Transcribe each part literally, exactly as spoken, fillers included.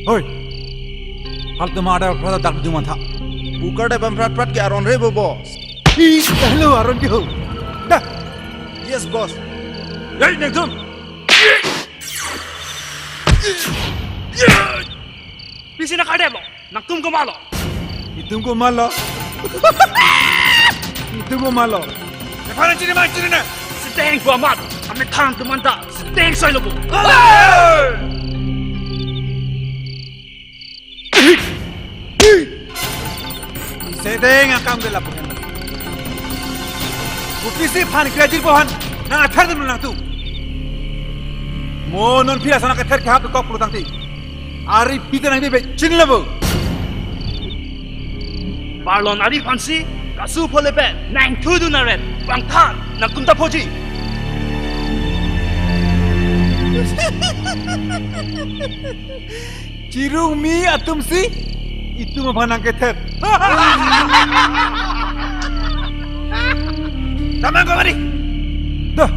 Hoi. Hal tum ada prat dak du mantha. Bukar da bam prat prat ke aron re bo, boss. Ih, hello, aron ke ho. Dah. Yes, boss. Hei, nangtum. Pisi na kadep lo. Nangtum komatlo? Itum komatlo? Itum komatlo? Methang chini ma chini na. Seteng ko amat. Amethang atum anta seteng soi lo ko. Seteng akam ke lapu. Kopisi aphan kre-ajir aphan nang atherdun nangtum. Mo non phira sana kether kehap kok pulo tangte. Ari pita nangpi pe chinilo bo. Barlon ari aphansi kasu phole pe nangthudun aret. Bangthan nangtum ta phoji. Chirungmi atumsi itum aphan nangkether. Tamang ko mari. Dah.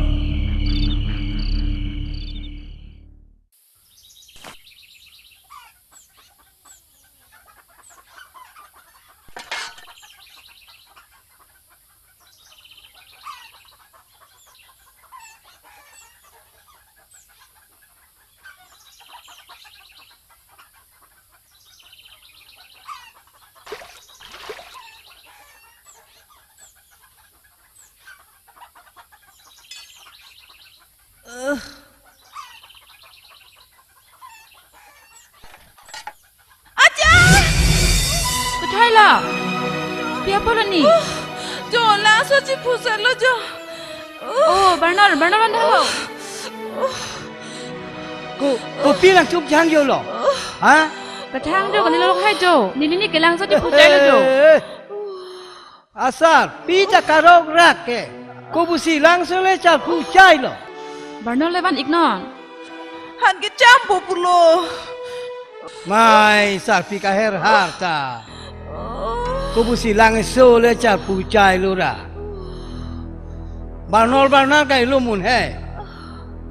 Acha! Kothai la? Pi apot lo ni? Jo, langso chiphu sar lo jo. Oh, Barnol, Barnol, anda ho. Ko, kopi nangtum jang jo lo? Ha? Pathang jo, kani lo hai jo. Neli ni ke langso chiphu chai lo jo. Eh, eh, eh. Asarpi ta karok rak ke. Kopusi langso le chaphu chai lo? Barnol le van-ik non. Han kechampo pulo. Mai sarpi kaher har ta. Kopusi langso le chaphu chai lo ra. Barnol Barnol kai lo mun he.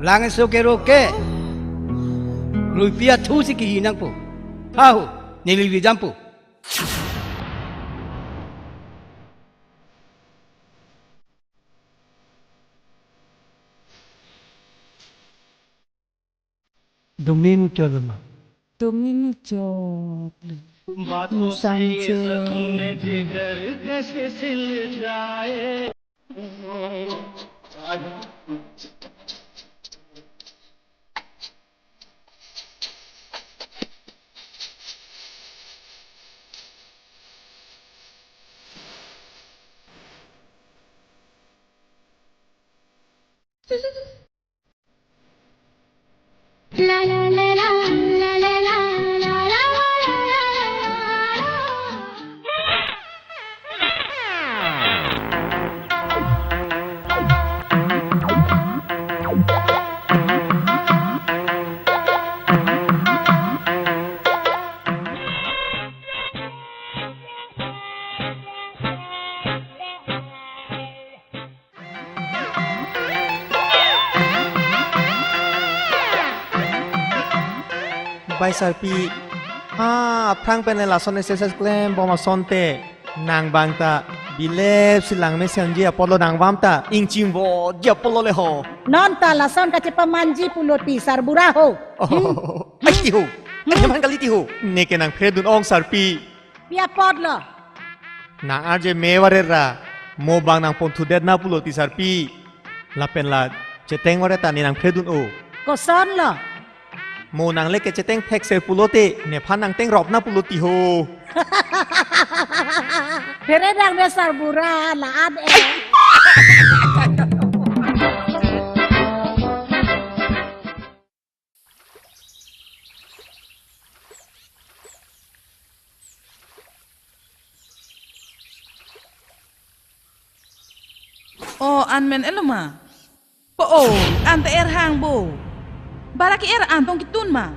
Langso kerok ke. Ruipi athusi kihi nangpo. Thahu, neli bijampo. Domin cholo ma. Domin cholo. Musang che. Bai sarpi, ha, aphrang pen lason exercise klembom asonte, nang bang ta bilep si langmesen ji apotlo nang bam ta, ingchim vo ji apotlo le ho. Non ta lason kachepamanji pulo ti sarbura ho. Oh, ai ti ho. Ai teman kali ti ho. Neke nangphredun ong sarpi. Pi apotlo? Nang arje me varet ra, mo bang nangponthudet na pulo ti sarpi. Lapen la cheteng varet ta ne nangphredun o. Kosonlo? Mo nang le kecheteng thekser pulote, nephan nangteng rop na pulo ti ho. Phere dang ne sarbura la-an e. O, an men-et lo ma? Po o, an ta er hang bo. Bara ke-er an tong kitun ma?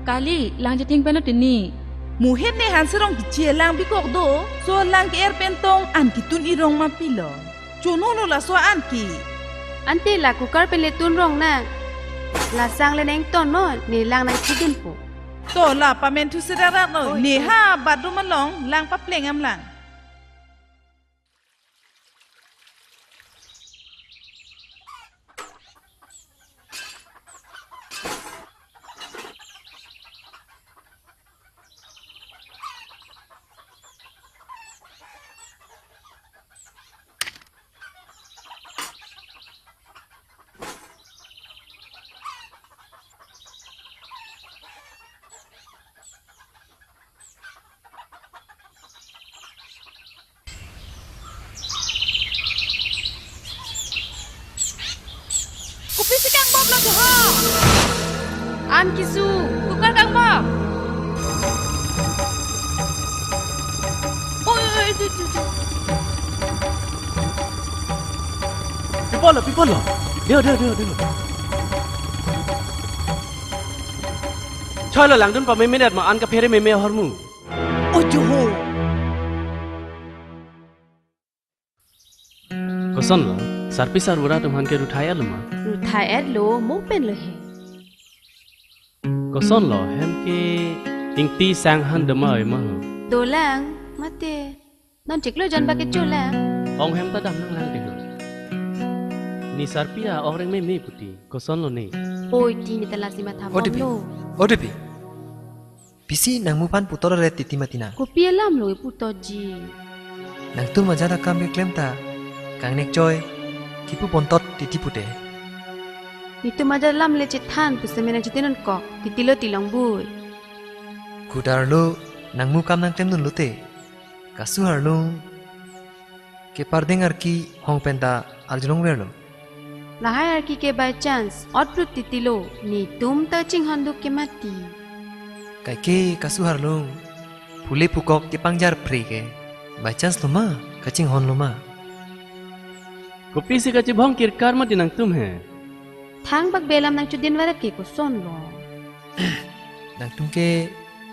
Kali, lang jeting pen lo tini. Muhet ne han serong kiche lang bikok do, so lang ke-er pen tong an kitun irong ma pilo. Chono lo laso an ke. Ante la cooker pen le tun rong na. La sang le neng ton non, ne lang nangthidunpo. To la pamen thu sida rat lo. Oi, ne oi. Ha bathroom along lang papleng am lang. Kopisi kangbomlo jo ho? An kisu, tukar kangbom. Oi, oi, oi, tu, tu, tu. Pi apotlo, pi apotlo. Deo, deo, deo, deo. Choi lo langdun pameme det ma an kaphere meme ahormu. O jo ho. Kosonlo, sarpi sarbura atum aphan ke ruthai-etlo ma? Ruthai-etlo, mo penlo he. Kosonlo, hem ke ingti sang han doma oi ma ho? Dolang, mate. Non chiklo jon ba kecholang. Ong hem ta dam nanglang dei ho. Ne sarpi a-ong reng meme puti, kosonlo ne? Oi, ti ne ta lasi matha bomlo. O Devi, o Devi. Pisi nangmu aphan putot ret titi mati nang. Kopi alamlo pu totji? Nangtum ajat akam keklem ta kangnek choi kipu pontot titi pute. Netum ajat alam le chethan pusi mena chitinonkok, titilo tilong bui. Kudarlo nangmu akam nangklemdun lote. Kasu arlung kepardeng arki hong penta arjulong verlo. Lahai arki ke by chance, otprut titilo, netum ta chinghon duk ke mati. Kaike kasu arlung, phule phukok kepangjar phre ke, by chance lo ma, kachinghon lo ma. Kopisi kachibhong kirkar mati nangtum he? Thangbak belam nangchudin varak ke kosonlo. Nangtum ke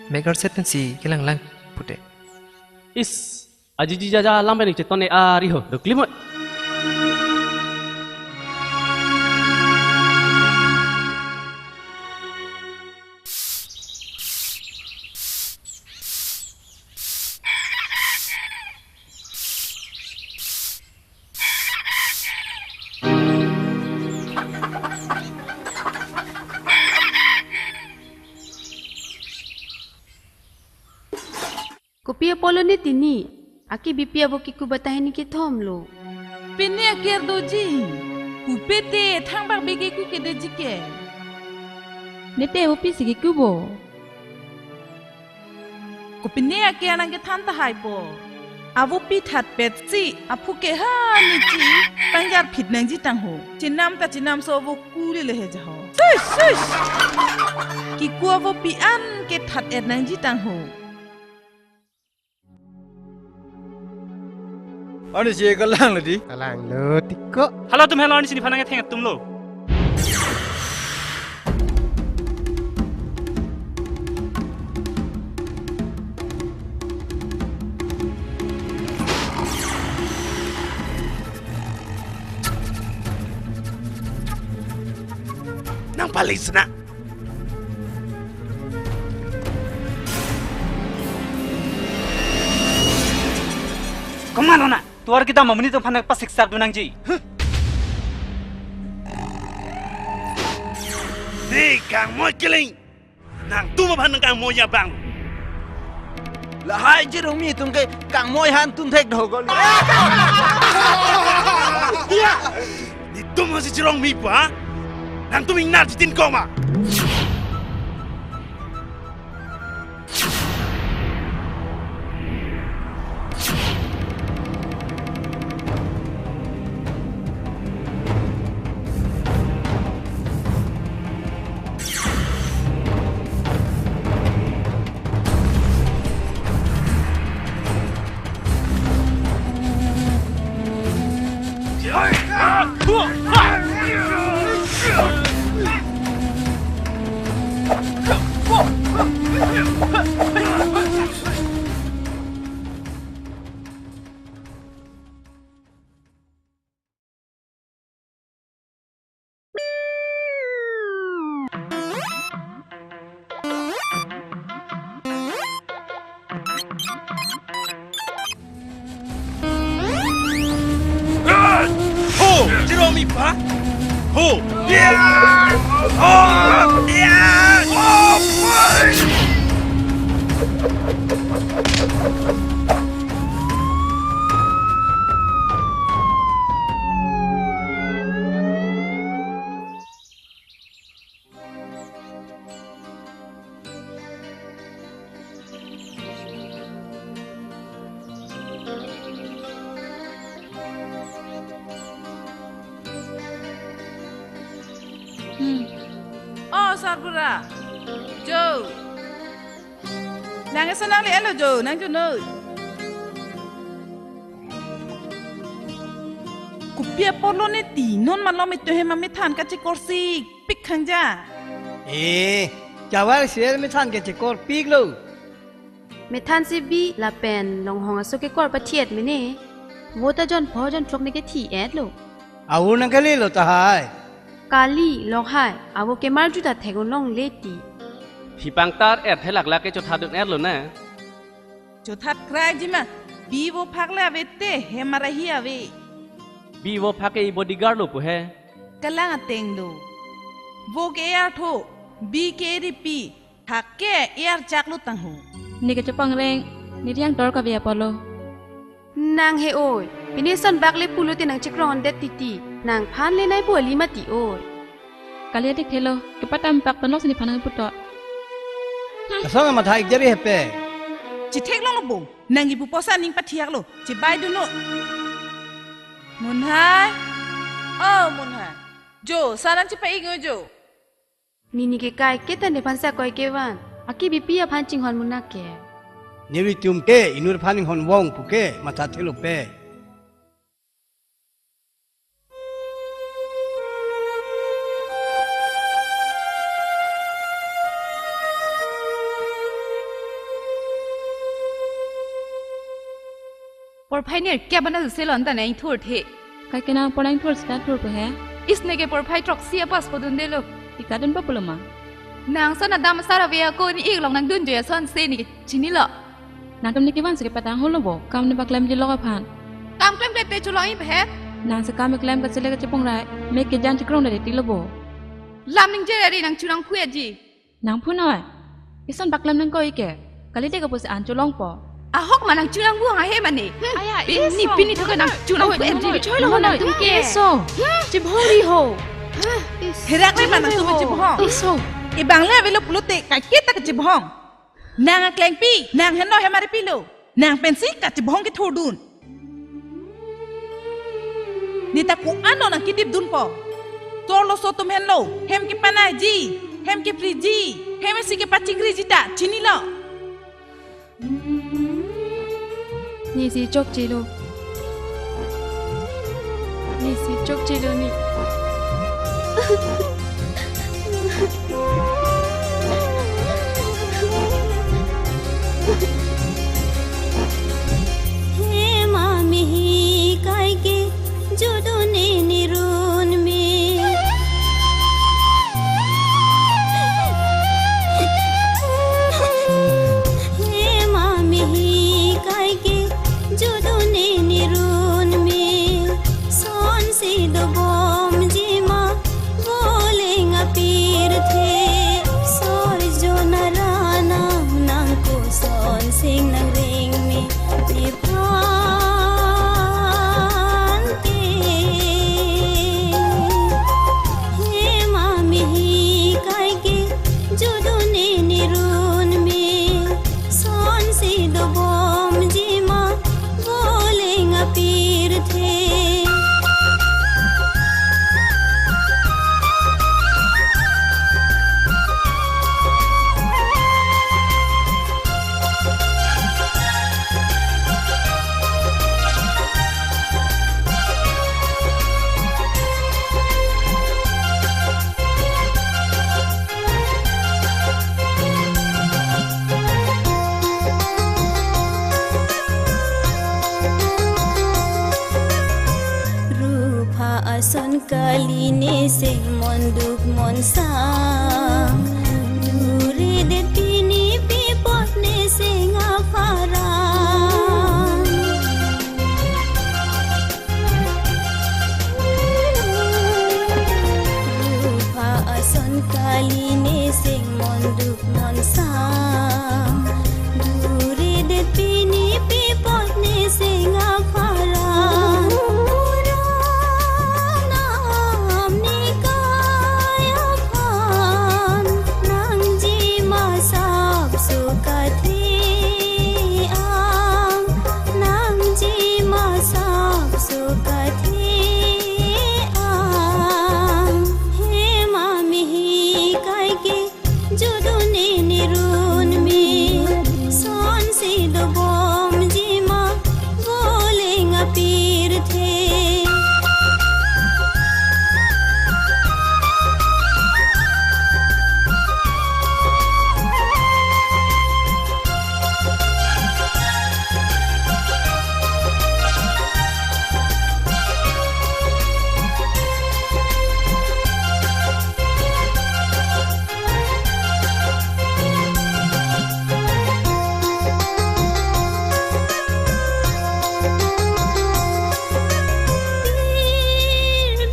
mek arset pensi kelanglang pute. Is, ajiji jaja alam pen cheton e ari ho, doklimoi. Kopi apotlo ne tini, aki bipi abo kiku bata hini kethom lo. Pine aker doji, pupe te thangbak bege ku kedetji ke. Ne te avo pisi kiku bo. Kopine aker nangkethan tahai po. Avo pi thatpet si, aphu ke ha ne chi, pangjar phit nangji tangho. Chenam ta chenamso avo ku lele he jaho. Shush, shush. Kiku avo pi an ke that-et nangji tangho. Ani si kalanglo dei. Kalanglo tiko. Halatum helo ani sini phanang theng atum lo. Nangpalisna. Komat ona, tovar kedam amonit aphan pasiksak dun nangji. Huh? Dei kangmoi keling. Nangtum aphan nangkangmoi abang. Lahai Jirongmi atum ke kangmoi han tun thek dogol. Netum hasi Jirongmi pa? Nangtum ingnar chitin koma. Jerome ipa. Ho. Ya. Oh. Ya. Oh. Hmm. Oh, Sarbura. Jo. Nang eson nangle-etlo Jo, nang Jo noi. Kopi apotlo ne ti, non malom ito hem amethan kachekorsik pik khangja. Eh, chavar sel methan kechekor piklo. Methan si bi lapen longhong aso kekor pathiet mene. Vo ta jon pho jon throk ne kethi-etlo. Aur nang kalilo tahai. Kali, lok hai, avo kemar juta thek-un longle ti. Phi pangtar-et helak lake chothat dun-etlo na. Chothat kraiji ma, bi vo phak le ave te, hem arahi ave. Bi vo phak ke i bodyguard lo pu he. Kalang ateng lo. Vo ke artho, bi ke ripi, phak ke archak lo tangho. Ne ke chepang reng, ne riang tor kave apotlo. Nang he oi, pini son bak le pulote nang chekrondet titi, nangphan le nai pu ali mati oi. Kali adik thelo, kepatam pak tonok sini phanang puto. Kasong amat hai jari hepe. Chithek long bo, nang ibu posa ning pathiak lo, chibai duno. Munhai, oh Munhai, Jo, saran chipa-ik o Jo. Nini ke kai ketan de phansa koi kevan. Aki bipi aphan chinghon munak ke. Neli tum ke inur phan inghon vong puke matha thelo pe. Porphai nerkep an ta selon ta nang thurthe. Kai ke nang porphai thur sita thur pu he. Is ne ke porphai throksi apas podun delo. Ti kadun pa pulo ma. Nang son adam asar ave ako ni ik long nang dunjo ason si ne ke chinilo. Nangtum ne kevan si kepatang holo bo. Kam ne paklemji lok aphan. Kam klemkle te cholong-ik he. Nang si kam keklem kachele kachepong rai. Me kejan chekrong dari tilo bo. Lam ningje ri nang chunang phu-etji. Nang phu noi. Ison paklem nang koi ke. Kali de kapusi an cholongpo. Ahok ma nang chunang buang ahe mane. Hmm. Aya, pini, iso. Pini thoka nang chunang buang. Oi, choi lo nang tum ke. Iso. Hmm. Chibhong ri ho. Herak re ma nang tum chibhong. Iso. Ibang le avelo pulote kaiketa kachibhong. Nang aklengpi, nang henlo hem aripilo. Nang pensi kachibhong kethurdun. Ne ta ko-an lo nang kedipdunpo. Torlo so atum henlo, hem kepanaiji, hem kepriji, hem isi kepachikriji ta, chinilo. Ne si chokchelo. Ne si chokchelo ne. Hema mihi kaike jodone nirun me. Hema mihi kaike jodone nirun me. Sonsi dobomji ma voleng apirthe. Sorjo narana nang koson sing nang ring me. Nephan te. Hema mihi kaike jodone nirun me. Sonsi dobomji ma voleng apirthe. Rupha ason kali ne sing monduk monsang. Dure de pini pi apot ne sing apharang. Kali ne sing monduk monsam. Duri det pini pi apot ne sing apharan. Puran nam ne kai aphan. Nangji ma sap su kathe ang. Nangji ma sap su kathe ang. Hema mihi kai ke judun ne nirun me. Sonsi dobomji ma voling apirthe.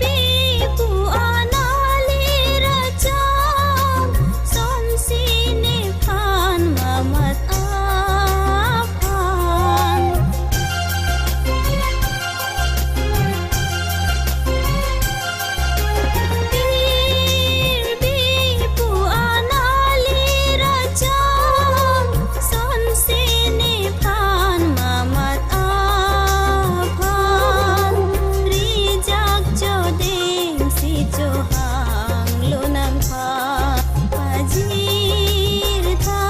Birbi pu anali racham, sonsi nephan mamat aphan. Birbi pu anali racham, sonsi nephan mamat aphan. Rijak chodeng si chohang lo nangphan. Pajir ta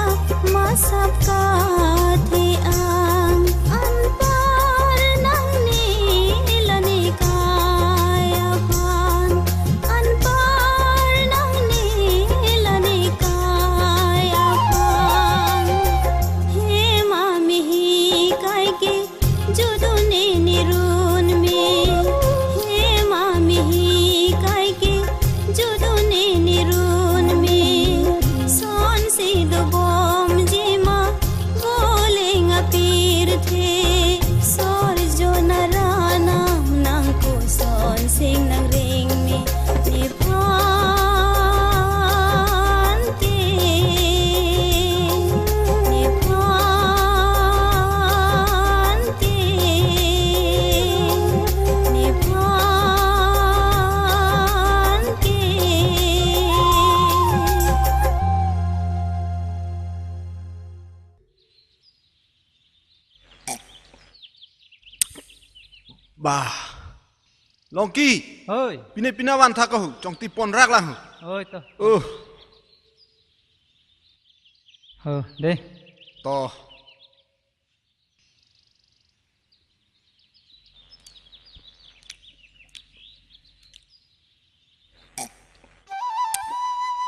ma sap kathe ang. Anpar nangne la ne kai aphan. Anpar nangne la ne kai aphan. Hema mihi kai ke judun ne nirun me. Hema mihi kai ke judun ne nirun me. Sonsi dobomji ma voling apirthe. Sorjo naranam nangko sonsi nangreng me. Nephan ke, nephan ke, nephan ke. Bah. Longki. Hoi. Pine pina van thak ho, chongti pon rak lang ho. Hoi to. Uh. Ho, de. To.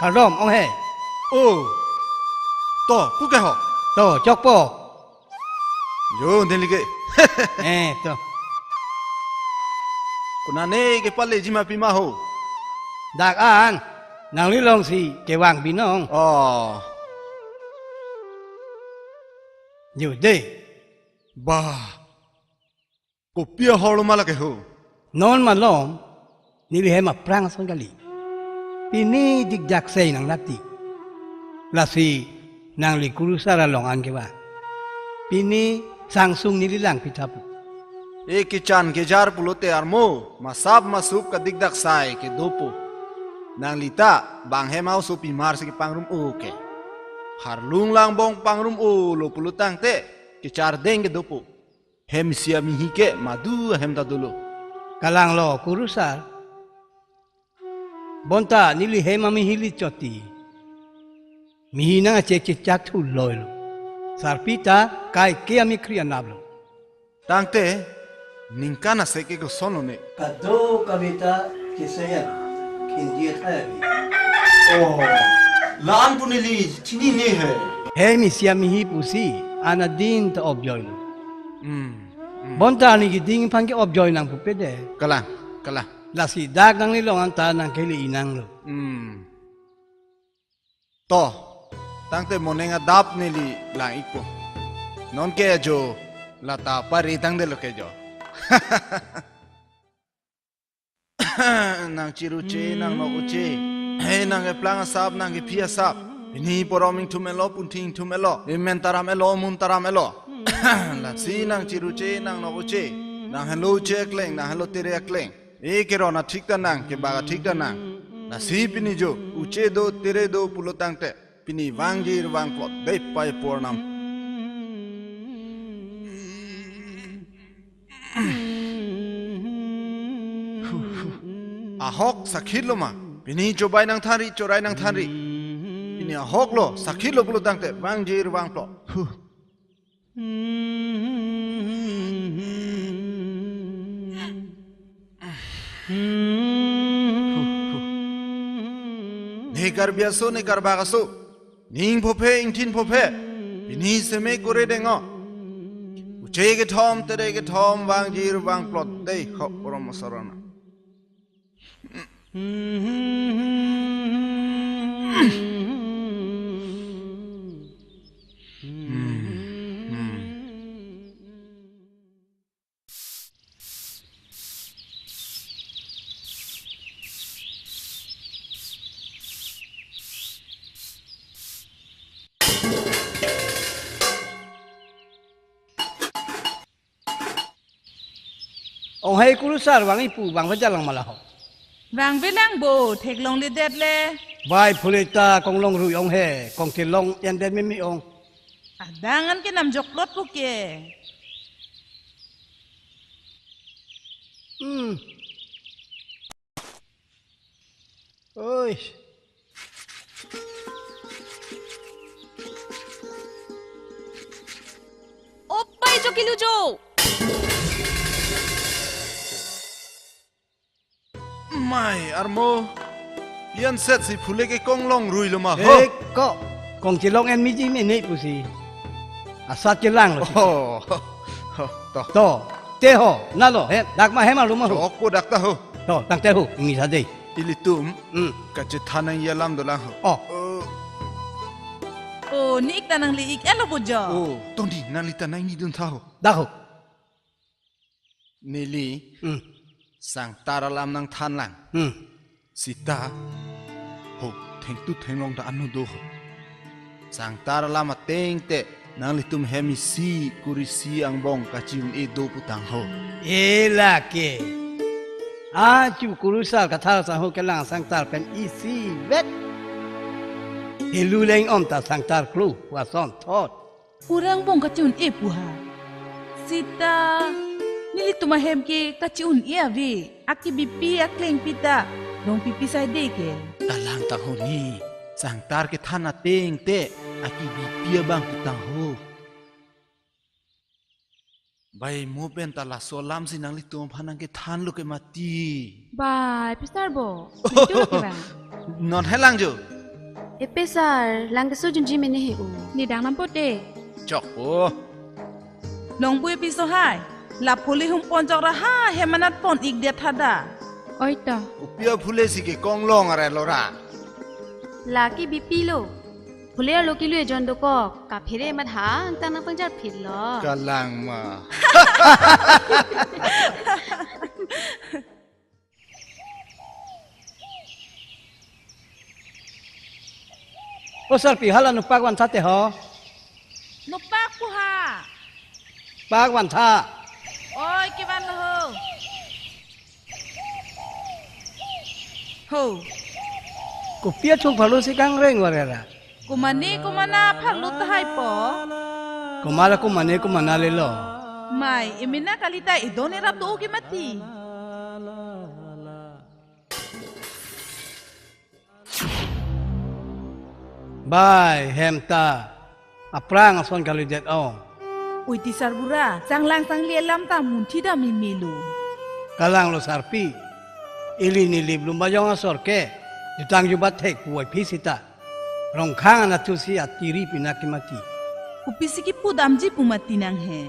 Kardom, ong he. Oh. To, pu ke ho? To, chokpo. Jo, neli ke. Eh, to. Konane kepaleji ma pima ho? Dak an, nangli alongsi kevang binong. Oh. Jo, de. Bah. Kopi ahorlo ma lake ho? Non malom, neli hem aphrang ason kali. Pini dikdak sei nangnat ti. Lasi nangli kurusar along an kevang. Pini sangsung neli lang pithapo. E kechan kejar pulote armo, ma sap ma sup kadikdak sai kedopo. Nangli ta, bang hem a-oso pimar si kepangrum-o ke. Harlung langbong pangrum-olo pulo tangte, kechardeng kedopo. Hem isi amihi ke madu ahem ta dolo. Kalang lo kurusar. Bonta neli hem amihi li choti. Mihi nang ache chechak thu loilo. Sarpi ta kaike amikri anaplo. Tangte ningkan asek ke kosonlo ne. Kado kamita kisayan kinji athai abi. Oh, la-an pu neli chinine he. Hem isi amihi pusi anadin ta opjoilo. Hmm, hmm. Bonta neli keding aphan ke opjoi nang pupe de. Kalang, kalang. Lasi dak nangli along an ta nangkele-i nanglo. Hmm. To, tangte moning adap neli lang-ikpo. Non ke jo, lata pari tangdelo ke jo. Nang chiru che, nang nok uche. He nangkeplang asap, nangkephi asap. Pini porom ingthum-et lo, punthi ingthum-et lo. Emen taram-et lo, mun taram-et lo. Lasi nang chiruche, nang nok uche. Nang helo uche akleng, nang helo tere akleng. E keron athik ta nang, kebak athik ta nang. Lasi pini jo, uche do, tere do pulo tangte. Pini vangjir vangplot dei pai pornam. Ahok sakhi lo ma? Pini chobai nangthanri, chorai nangthanri. Pini ahok lo, sakhi lo pulo tangte, vangjir vangplot. Ne Karbi aso, ne Karbak aso. Ning phophe, ingthin phophe. Pini seme kore deng-o. Uche kethom, tere kethom, vangjir vangplot dei hok porom asor anat. Ong hai kurusar vang-i pu vangvelang ma la ho? Vangvelang bo, theklongledet le. Bai phule ta konglong rui ong he, kongchelong endet meme ong. Adang an ke namjokplot puke. Hmm. Oi. Opai jo kilu jo. Mai armo. Yan set si phule ke konglong rui lo ma ho. Eh, ko. Kongchelong en miji mene pusi. Asat chelang lo si. Oh, ho, ho, to. To. Te ho, na lo, he, dak ma hem arlo ma ho. Chok po dak ta ho. To, tangte ho, ingni sa dei. Ilitum, Hmm. kachethan nangji alam dolang ho. Oh. Eh. Oh, ne ik ta nangli-ik-et lo bo jo. Oh, tongdi nangli ta nangingni dun tha ho. Dak ho. Neli, Hmm. sangtar alam nangthanlang. Hmm. Sita, ho, thengtu thenglong ta anu do ho. Sangtar alam ateng te, nanglitum hem isi, kuri isi angbong kachi-un-e do putang ho. E lake. Achu kurusar kathar sang ho kelang sangtar pen isivet. Helu leng om ta sangtar klu, pu asonthot. Pura angbong kachi-un-e pu ha. Sita, nelitum ahem ke kachi-un-e ave. Akibipi aklengpi ta rong pipi sai dei ke. Kalang tang ho ni, sangtar kethan ateng te, akibipi abang putang ho. Bai mo pen ta laso alam si nanglitum aphan nangkethan lo ke mati. Bai, pisar bo. Itu lo ke bang. Non hai lang jo. Epe sar, lang keso junji mene he o. Ne dang nam pote. Chok po. Nong bui piso hai. La phule hum ponjok ra ha hem anat pon-ik det ha da. Oi to. Kopi aphule si ke konglong are lo ra. La kibipi lo. Phule arlo kilu ejon dokok. Kaphere mat ha angtan nangpangjar phit lo. Kalang ma. O sarpi, hala nopak van tha te ho. Nopak pu ha. Pak van tha. Oi, kevan lo ho. Ho. Kopi athung pharlo si kangreng varera. Komane komana pharlo tahai po. Komala komane komana lelo. Mai, emena kalita idon erap do ke mati. Bai, hem ta. Aphrang ason kalidet ong. Oi ti sarbura, sanglang sangli alam ta munthi dam meme lo. Kalang lo sarpi. Ili neli Lumbajong asor ke. Jutang jubat thek puvoiphit sita. Rongkhang anatthu si atiri pinak kemati. Kopisi kipu damji pu mati nang he.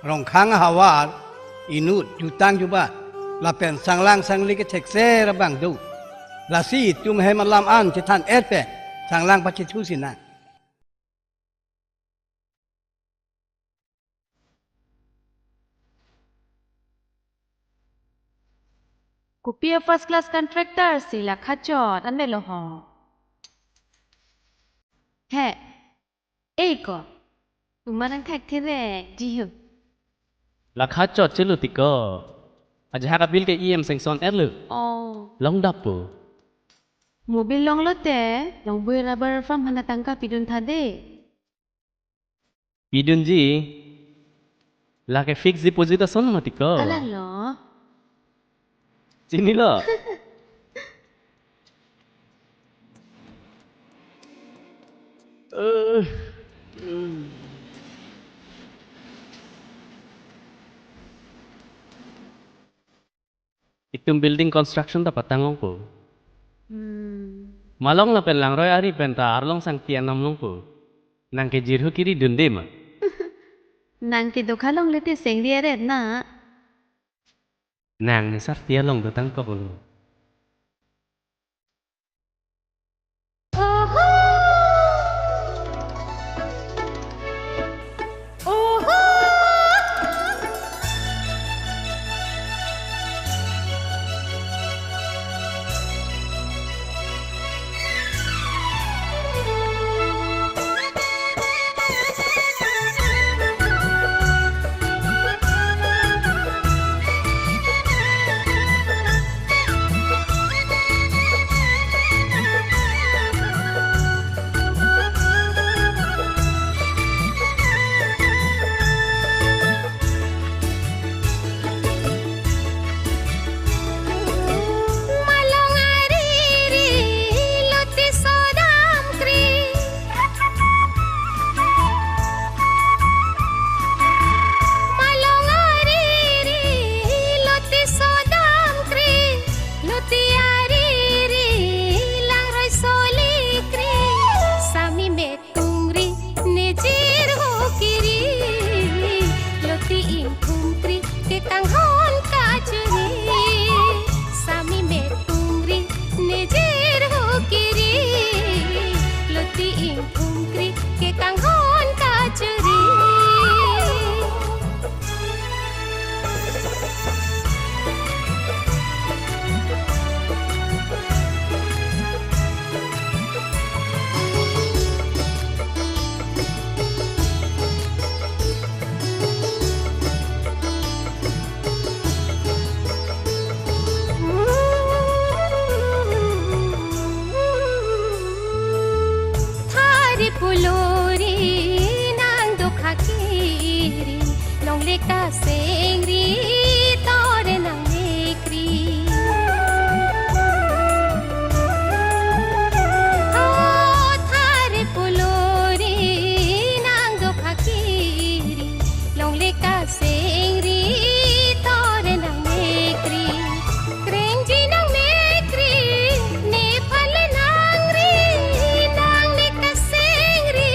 Rongkhang ahavar inut jutang jubat lapen sanglang sangli kethekser abang do. Lasi itum hem alam an chethan-et pen sanglang pachethu sinang. Kopi a first class contractor si lakha chot an lo ho. He, e ko. Uma nang thak the re, jihu. Lakha chot chelo tiko. Ajahak a bill ke E M sanction etlo. Oh. Long dap po. Mo bill longlo te, Longbui rubber farm aphan atangka pidun tha de. Pidunji, lake fixed deposit ason mati ko. Kalang lo. Chinilo. Eh, mm. Itum building construction ta patang longpo. Hmm. Malong lapen langroi ari pen ta arlong sangti anam longpo. Nang ke jirhu kiri dunde ma? Nang ke dokha longle te sengri aret na. Nang ne sarti along dotang ko bolo. Malong ariri lote sodam kri. Malong ariri lote sodam kri. Lote ariri langroi soli kri. Sami me tungri, ne jirhu kiri, lote ingthum kri, kekanghon kachiri. Sami me tungri, ne jirhu kiri, lote ingthum kri, kekanghon kachiri. Thari pulori nang dokha kiri, longle kasengri tore nang mekri. O thari pulori nang dokha kiri, longle kasengri tore nang mekri. Krengji nang mekri, nephan le nangri, nang ne kasengri,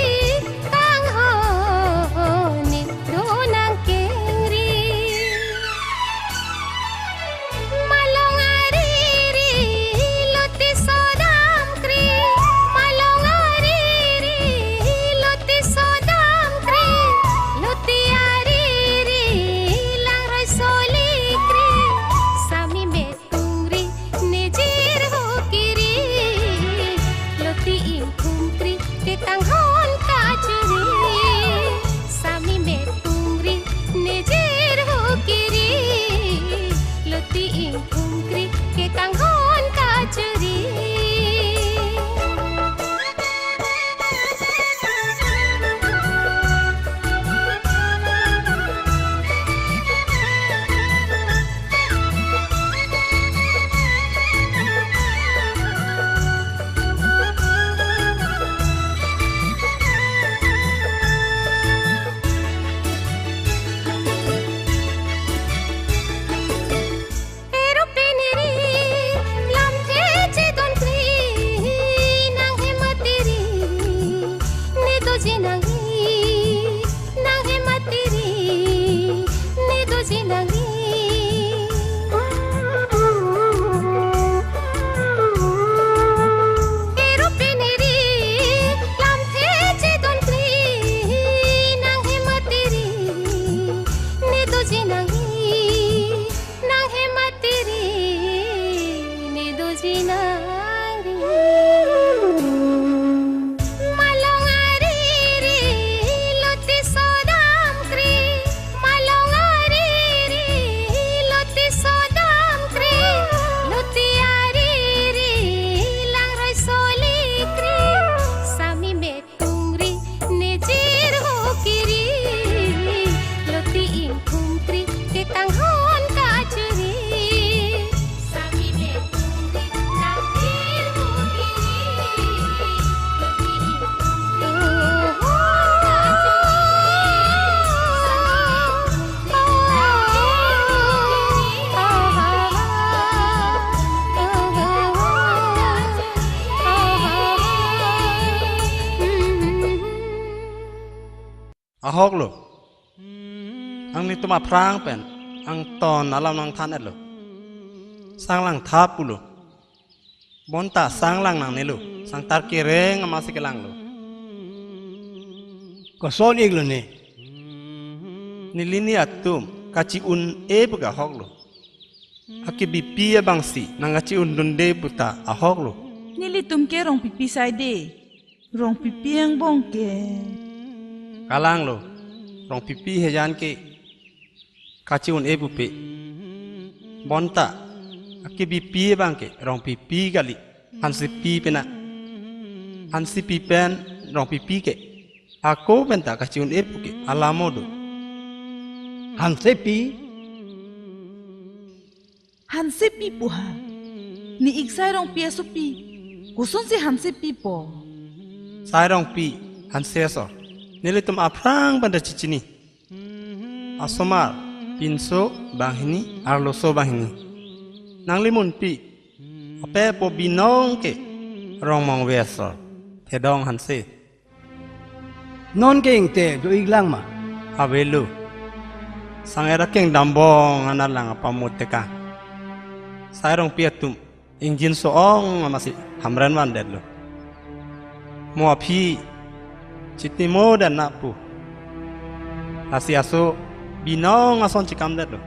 kanghon ne do nang kengri. Malong ariri lote sodam kri, malong ariri lote sodam kri, lote ariri langroi soli kri. Sami me tungri, ne jirhu kiri, lote ingthum kri, kekanghon kachiri. Sami me tungri, ne jirhu kiri, lote ingthum kri, kekanghon kachiri. Ahoklo. Nanglitum aphrang pen angton alam nangthan-etlo. Sang langtha pulo. Bonta sang lang nangnelo. Sang tarkereng amatsi kelanglo. Koson-iklo ne? Neli ne atum kachi-un-e pu ke ahoklo. Akebipi abangsi nangkachi-undunde puta ahoklo. Nelitum ke rongpipi saide. Rongpipi angbong ke. Kalanglo. Rongpipi hejan ke kachi-un-e pupe. Bonta akebipi abang ke rongpipi kali. Hansepi pena. Hansepi pen rongpipi ke. Ako penta kachi-un-e pu ke alamo do. Hansepi? Hansepi pu ha. Ne ik Sai Rongpi asopi. Kosonsi Hansepi po? Sai Rongpi, Hanse asor. Nelitum aphrang penta chichini. Asomar, pinso banghini, arloso banghini. Nangli munpi, ape po binong ke, Rongmongve asor. Thedong Hanse. Non ke ingte do-iklang ma? Avelo. Sang-et akeng dambong anat lang apamot teka. Sai Rongpi atum ingjinso-ong amatsi hamren vandetlo. Mo aphi chitni mo dan na pu. Lasi aso binong ason chikamdetlo.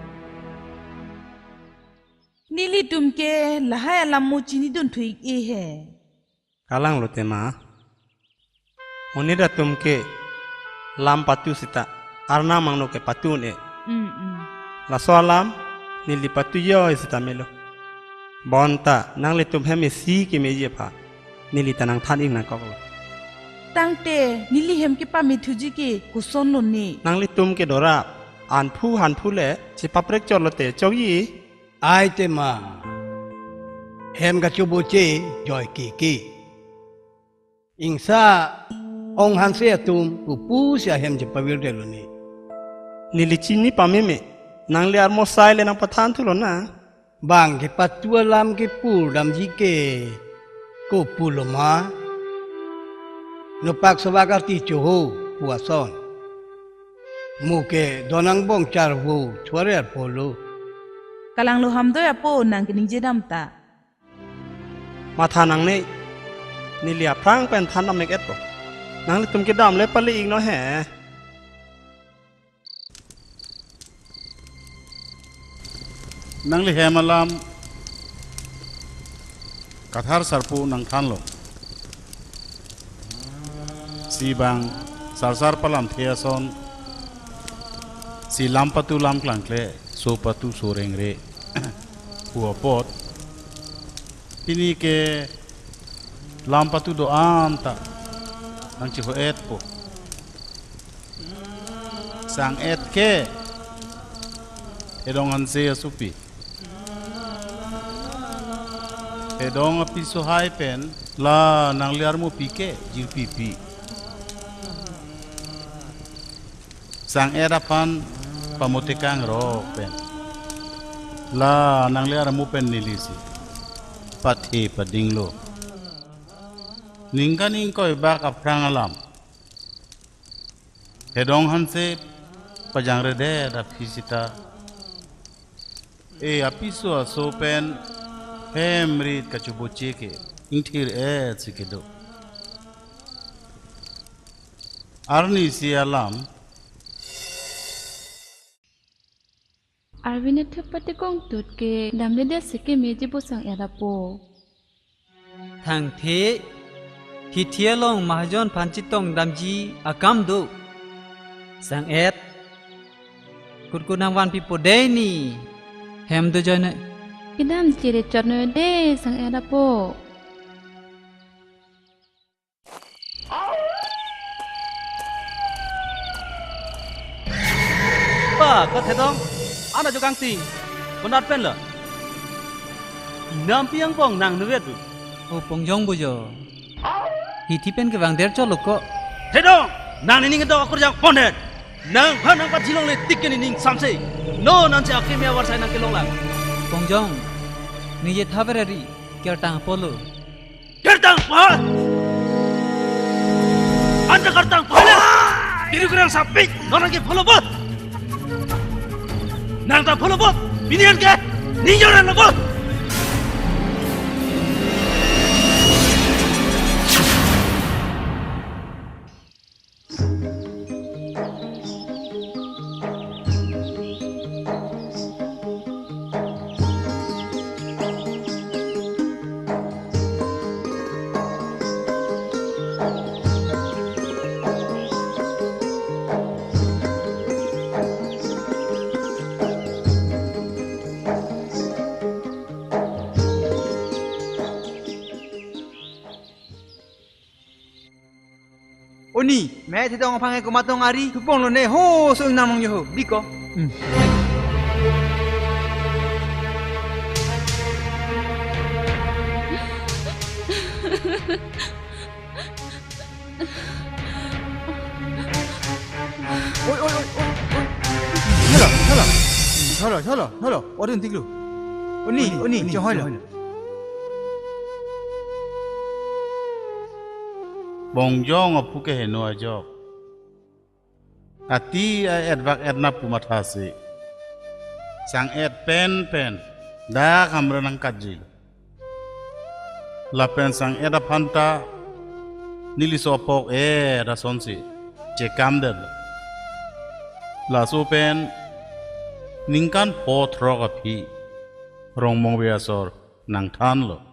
Nelitum ke lahai alam mo chinidun thu-ik-e he. Kalanglo tema. Monit atum ke lam patu seta arnam angno ke patu-un-e. Mm, mm. Laso alam neli patu-oi seta melo. Bonta nanglitum hem isi kemeji aphan neli ta nangthan-ik nangkoklo. Tangte neli hem kepame thuji ke kosonlo ne? Nanglitum ke dorap anphu hanphu le chepaprek chotlo te chokji. Ai tema. Hem kachoboche joi kiki. Ingsa ong Hanse atum pupusi ahem chepavirdetlo ne? Neli chini pameme. Nangli armo sai le nangpathan thulo na. Bang kepatu alam kepur damji ke kopulo ma? Nopak sovak arti choho pu ason. Mo ke don angbong charvo thuare arpolo. Kalanglo Hamdoi apo, nang keningje dam ta. Matha nangne, neli aphrang pen than dam-ik-etpo. Nanglitum kedam le pale-iknon he. Nangli hem alam Kathar Sarpo nangthanlo. Si bang sarsar palamthe ason, si lam patu lam klangkle, so patu so rengre pu apot, pini ke lam patu do-an ta nangchiho-etpo. Sang-et ke Hedong Hanse asopi. Hedong apiso hai pen la nangli armopi ke jirpipi. Sang-et aphan pamot tekang ro pen la nangli armo pen nelisi pathe padinglo. Ningkan ingkoi bak aphrang alam Hedong Hanse pajangredet aphi seta, e apiso aso pen hem rit kachoboche ke ingthir-et si kedo. Arnisi alam. Arvin athup patekong tut ke damledet si kemeji bo sang-et apo. Thangthe, hithi along mahajon aphan chetong damji akam do. Sang-et, kutkut nangvanpipo dei ni. Hem do joinoi. Kedam chiri chotnoi dei sang-et apo. Pa, ko Thedong, ana jokang ting, konat pen lo. Nampi angbong nang nuvet bu. O Pongjong bu jo. Hithi pen kevang der cholo ko. Thedong, nang nening kedok akur jang pondet. Nangphan nangpathi longle tik ke nening samse. Non ansi akimi avar sai nang kelong lang. Pongjong, ne ye thaver ari, kertang apolo. Kertang pa! Anta kertang pa! Tirukrang sapik, non nangke follow bot. Nang ta follow bot, pini an ke, ning jor nang bot. Oni, me thedong aphan ke komat tong ari, thupong lo ne, ho, so ingnam long jo ho, biko. Hmm. Oi, oi, oi, oi, oi. Halo, halo. Halo, halo, halo. Odun tiklu. Oni, oni, oni, chong halo. Bongjong aphu ke heno ajok. Ati a-et vak-et na pu mathasi. Sang-et pen pen dak hamren nangkatji. Lapen sang-et aphan ta neli so apok-et asonsi chekam det. Laso pen ningkan pho throk aphi Rongmongve asor nangthanlo.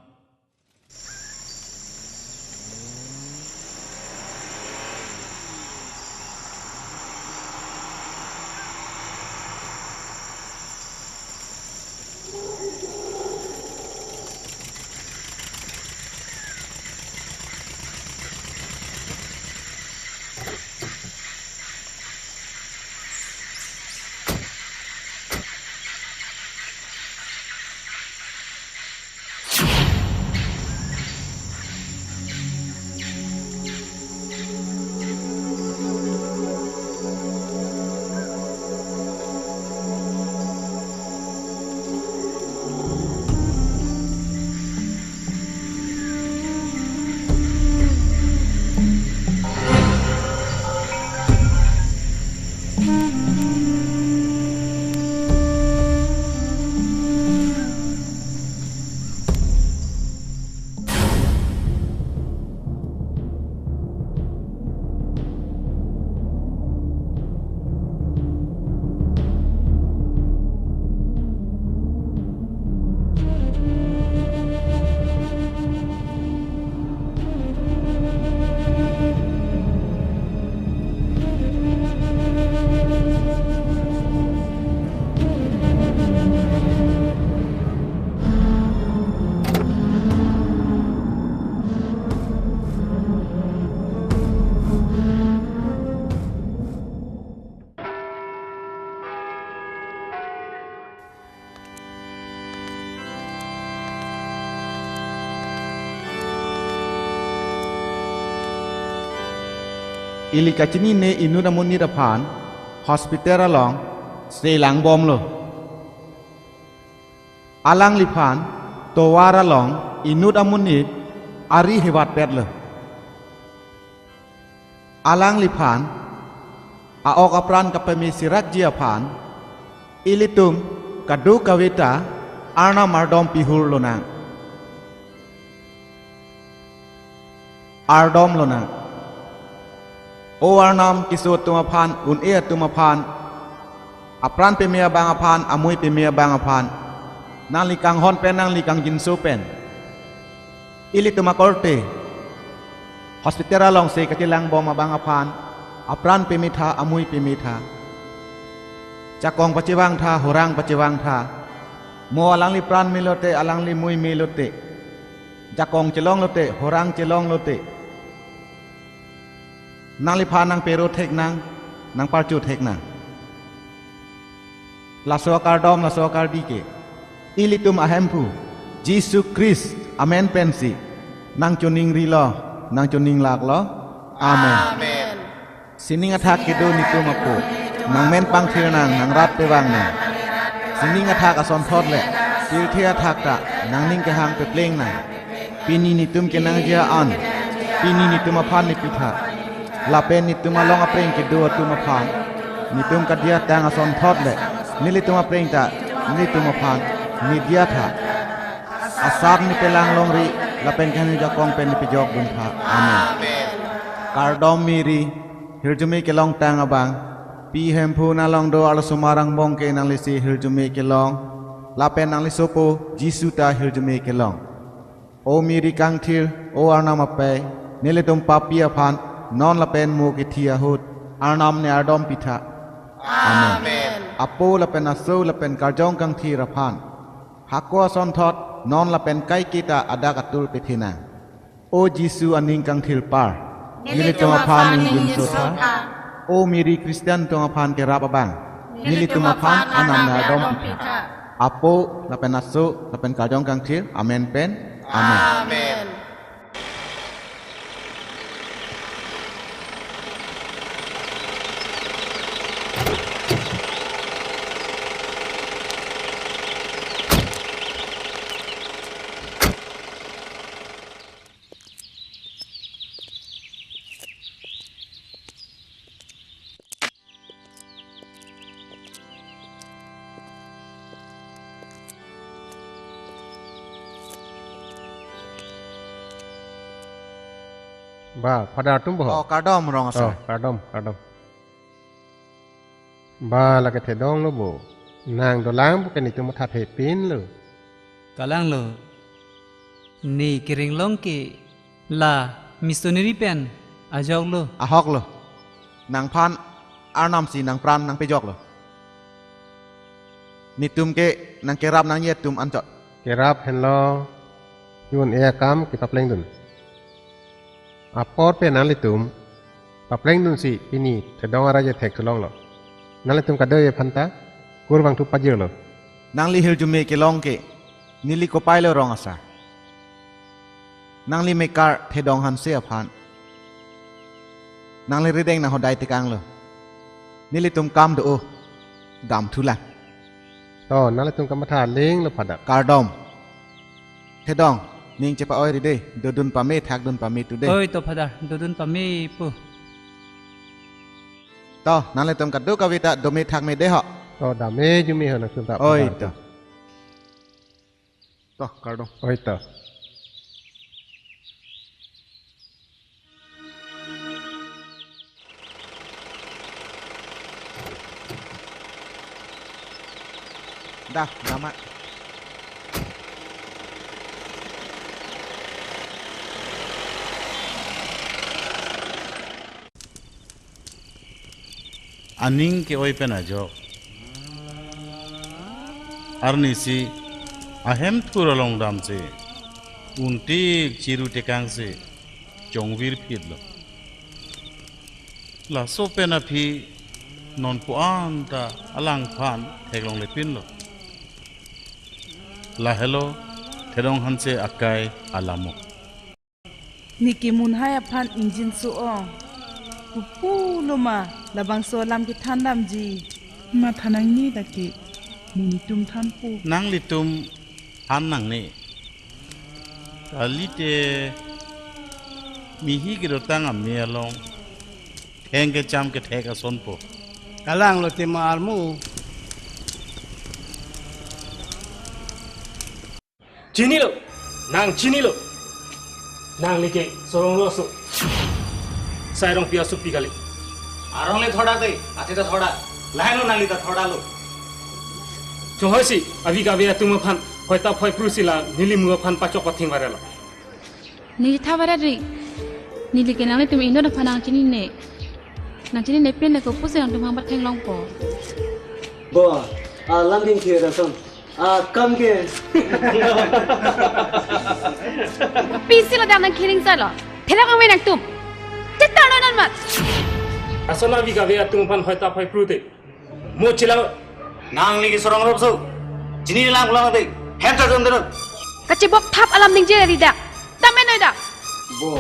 Ili kachinine inut amonit aphan hospital along sei langbomlo. Alangliphan tovar along inut amonit ari hevatpetlo. Alangliphan a-ok apran kapame sirakji aphan ilitum kadokave ta Arnam ardom pihur lonang. Ardom lonang. O Arnam, keso atum aphan, un-e atum aphan, apran peme abang aphan, amui peme abang aphan, nangli kanghon pen, nangli kangjinso pen, ilitum akorte hospital along sei kachelangbom abang aphan, apran peme tha, amui peme tha, jakong pachevang tha, horang pachevang tha, mo alangli pran melote, alangli mui melote, jakong chelong lote, horang chelong lote, nangliphan nangpero thek nang, nangparcho thek nang. Laso akardom, laso akardi ke ilitum aHemphu Jisu Christ amen pensi nangchoningrilo, nangchoninglaklo. Amen. Amen. Sining athak kedo netum apo, nangmen pangthir nang, nangrat pevang nang. Sining athak asonthot le pirthe athak ta nangning kehang pepleng nang. Pini netum kenangji an, pini netum aphan nepitha. Lapen netum along apreng kedo atum aphan netum kadiya tang asonthot le nelitum apreng ta nelitum aphan nediya tha. Asap nepelang longri lapen kehingno ajakong pen nepejok dun tha. Amen. Kardom Mary, hirjume kelong tang abang. Pi Hemphu nang along do, arlosomar angbong ke nanglisi hirjume kelong. Lapen nangli sopo Jisu ta hirjume kelong. O Mary kangthir, O Arnam apei, nelitum papi aphan non lapen mo kithi ahut Arnam ne ardom pitha. Amen. Apo lapen Aso lapen Karjong Kangthir aphan hako asonthot non lapen kaiketa adak atur pithinang. O Jisu aning kangthirpar, nelitum aphan ning dun sotha. O Mary Christian atum aphan kerap abang, nelitum aphan Arnam ne ardom pitha. Apo lapen Aso lapen Karjong Kangthir, amen pen amen. Amen. Ba, Father atum bo. Oh, kardom rong asar. Oh, kardom, kardom. Ba, lake thedong lo bo. Nang dolang bo ke netum matha thepin lo. Kalang lo. Ne keringlong ke la missionary pen ajok lo. Ahok lo. Nangphan Arnam si nangpran nangpejok lo. Netum ke nangkerap nangji atum anchot. Kerap henlo, un-e akam kepapleng dun. Apor pen nanglitum papleng dunsi pini thedong arai je thek thulong lo. Nanglitum kadoi aphan ta kurvangthu pajir lo. Nangli hirjume kelong ke neli kopai lo rong asar. Nangli mekar Thedong Hanse aphan nangli rideng nang hodai tekang lo. Nelitum kam do-o, damthu lang. To, nanglitum kamatha aling lo, Father. Kardom. Thedong, ning chepa-oi ri de, dodun pame, thakdun pame tu de. Oi to, Father, dodun pame pu. To, nanglitum kadokave ta dome thakme de ho. To, dame jume ho nangtum ta, Oi Father. To. To, kardom. Oi to. Dah, lama. Aning ke-oi pen ajok. Arnisi ahem thur along damsi untik chiru tekangsi chongvir phit lo. Laso pen aphi non pu-an ta alangphan theklongle pin lo. Lahelo Thedong Hanse akai alamo. Ne kemun hai aphan ingjinso-ong. Kopulo ma labangso alam kethan damji. Matha nangne dak ke, mo netum thanpo. Nanglitum than nangne. Kalite mihi kedotang ame along theng kecham kethek asonpo. Kalang lo tema armu. Chinilo, nang chinilo. Nangli ke Sorong Roso. Sai Rongpi asopi kali. Arong le thoda de, athe ta thoda. Lahenlo nangli ta thoda lo. Chonghoi si, avi kave atum aphan, hoi ta phoi pru si la, neli mu aphan pachok pathing varelo. Neli tha vare ri. Neli ke nanglitum inut aphan nang chinine. Nang chinine pen le kopusi nangtum hang patheng longpo. Bo, alam ding thir ason. Akam ke. Pisi lo dam nang kiring sa lo. Thela kang nangtum. Cetar lo nan mat. Asol avi kave atum aphan hoi ta phoi pru te. Mo chila. Nangli ke Sorong Roso. Chini lang lang te. Hem ta jom te. Kachibok thap alam ningje ri dak. Tame noi dak. Bo,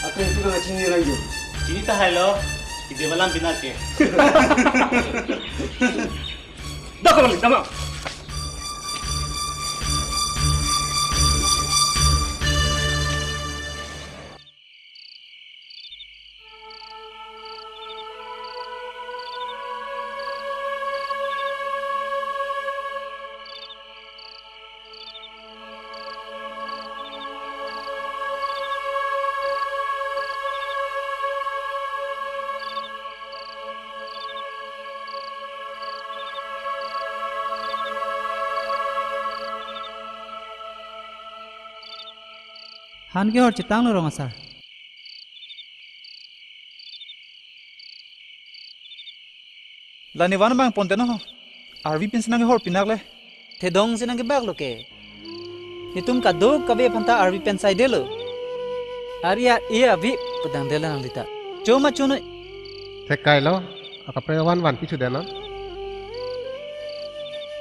ateng si nang chini lang jo. Chini ta hai lo. Ide malam bina ke. Dak ko balik, tama. Than kehor chetanglo rong asar. La ne van abang ponte no. Arvi pensi nangkehor pinakle. Thedong si nangkebaklo ke. Netum kadokave aphanta arvi pen saidelo. Ari ar-e ave pu dangdelo nanglita. Choma chonoi. Thekailo, akaprek avan vanpi thudet non.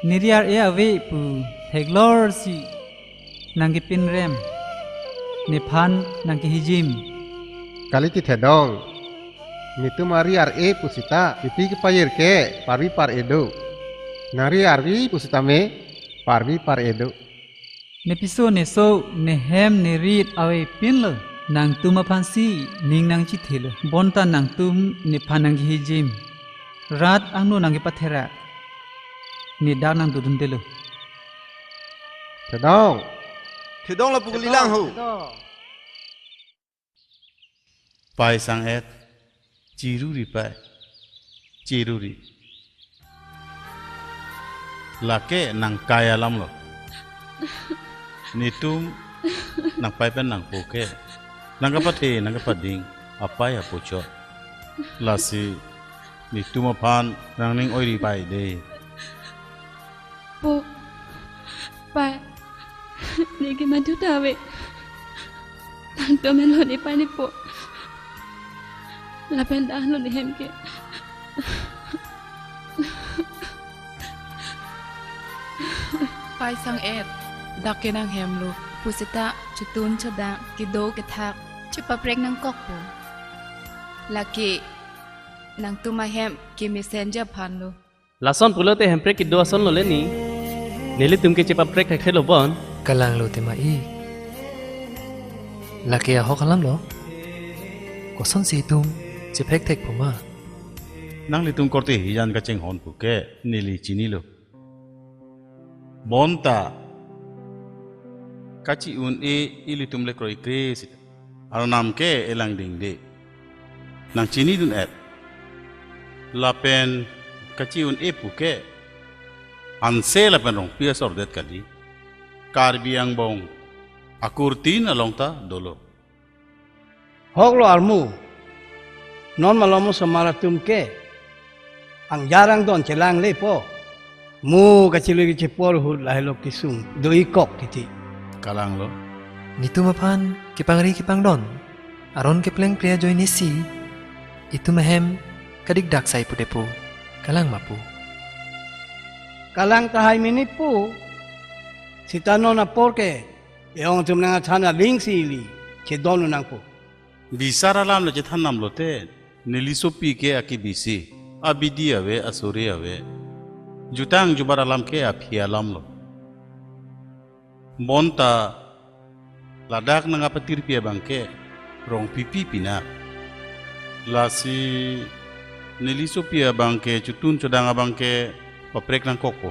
Ne ri ar-e ave pu theklor si nangkepinrem, nephan nangkehijim. Kali ti Thedong. Netum ari ar-e pusita, pipi kepayir ke, parvi par-e do. Nang ri arvi pusitame, parvi par-e do. Nepiso neso, nehem nerit avepinlo. Nangtum aphansi ning nangchithelo. Bonta nangtum nephan nangkehijim. Rat angno nangkepatherak. Ne dak nangdodundelo. Thedong. Thedong lapu kalilang ho. Thedong. Pai sang-et, chiruri pai, chiruri. Lake nangkai alamlo. Netum nangpai pen nangpo ke. Nangkapathe, nangkapading, apai apo chot. Lasi netum aphan nangning oiri pai de. Po, pai, ne ke madu ta ave. Nangtum henlo ne pai ne po. Lapen dahlo ne hem ke. Pai sang-et, dak ke nanghemlo. Pusita chotun chodang, kedo kethak chepaprek nangkokpo. Lake nangtum ahem kemesen ja aphanlo. Lason pulote hemprek kedo asonlo le ni. Nelitum ke chepaprek thekthelo bon. Kalanglo tema i. Lake ahok alamlo. Kosonsi itum cheprek thekpo ma? Nanglitum korte hijan kachinghon puke neli chinilo. Bonta kachi-un-e ilitum le kroikre sita. Arnam ke elang dingde. Nangchinidun-et. Lapen kachi-un-e puke. Anse lapen Rongpi asor det kali. Karbi angbong akurtin along ta dolo. Hoklo armu. Non malom osomar atum ke. Angjar angdon chelang lepo. Mo kachilui kachepor ahut lahelo kesung do-ik kok kiti. Kalanglo. Netum aphan kepangri kepangdon aron kepleng pria ajoine si itum ahem kadikdak sai pu de pu. Kalang ma pu? Kalang tahai mini pu. Sita non apor ke e-ong atum nang athan aling si ili chedon nangpo. Bisar alam le chethan namlote, neli sopi ke akebisi, abidi ave, asuri ave. Jutang jubat alam ke aphi alamlo. Bonta ladak nangkapatirpi abang ke Rongpipi pinak. Lasi neli sopi abang ke chotun chodang abang ke paprek nangkokpo.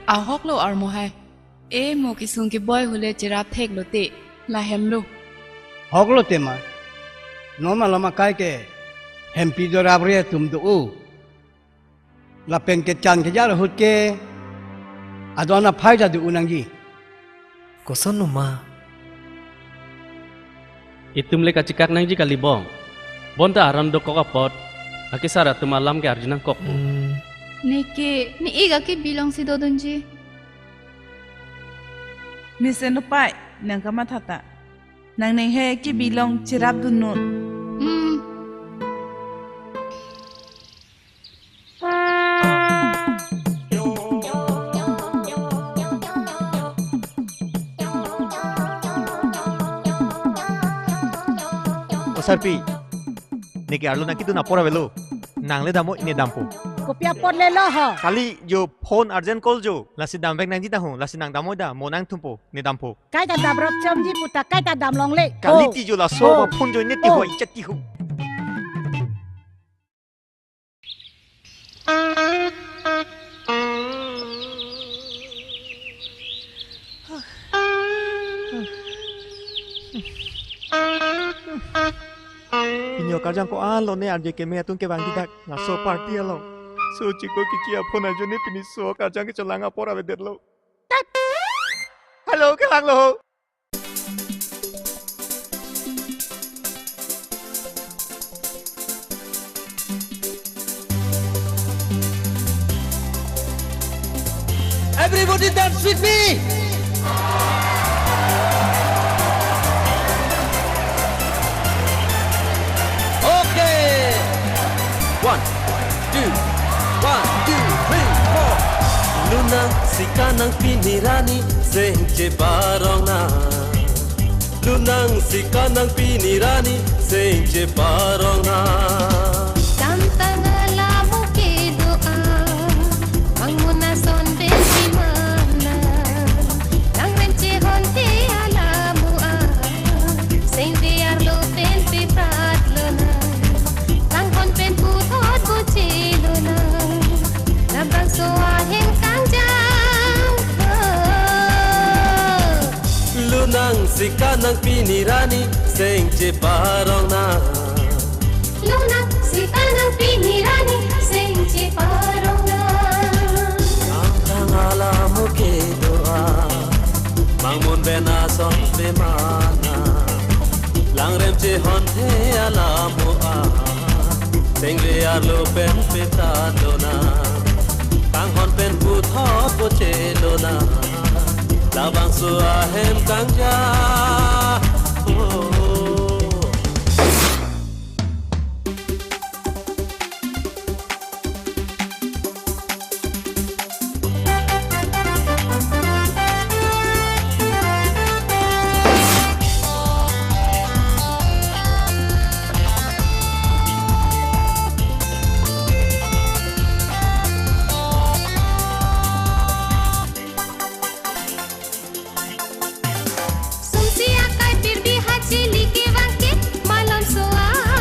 Ahoklo armu hai. E mo kesung keboi ahut le cherap theklote, lahemlo. Hoklo tema. Non malom akai ke hempi dorap re atum do-o. Lapen kechan kejar ahut ke adon aphai ta do-o nangji. Kosonlo ma? Itum le kachikak nangji kali bong. Bonta aron dokok apot akesar atum alam ke arju nangkok. Hmm. Neke, ne-ik akebi alongsi dodunji. Mesen lo pai, nang kamatha ta. Nang neng he kebi along cherapdun non. Hmm. O sarpi, neke arlo nangkedun apor avelo. Nang le dampo, ne dampo. Kopi apor lelo ho? Kali jo phone urgent call jo. Lasi damvek nangji ta ho, lasi nang dampo da, mo nangthumpo, ne dampo. Kaita damrap chomji puta kaita damlongle. Kali ho. Ti jo laso ho. Ba phone jo ne ti ho, ho, ichat ti ho. Pini o karjang ko-an lo ne arje keme atum kevang didak laso party along. So chiko kichi aphone ajoine pini so karjang kechelang apor avedetlo. Hello, kelanglo. Everybody dance with me. Okay. One, two, one, two, three, four. Lunang si kanang pini rani seng cheparong na. Lunang si kanang pini rani seng cheparong na. Damtang alamo kedo-an, bang muna son pen pimana. Langrem chehon te alamo an, seng ve arlo pen peprat lonang. Kanghon pen puthot boche lonang. Labangso ahem kangjang. Lunang si kanang pini rani seng cheparong na. Lunang si kanang pini rani seng cheparong na. Damtang alamo kedo-an, bang mun pen ason pimana. Langrem chehon te alamo an, seng ve arlo pen peprat lonang. Kanghon pen puthot boche lonang. Labangso ahem kangjang. Oh. Sumsi akai pirbi hachili kevang ke malomso aphan.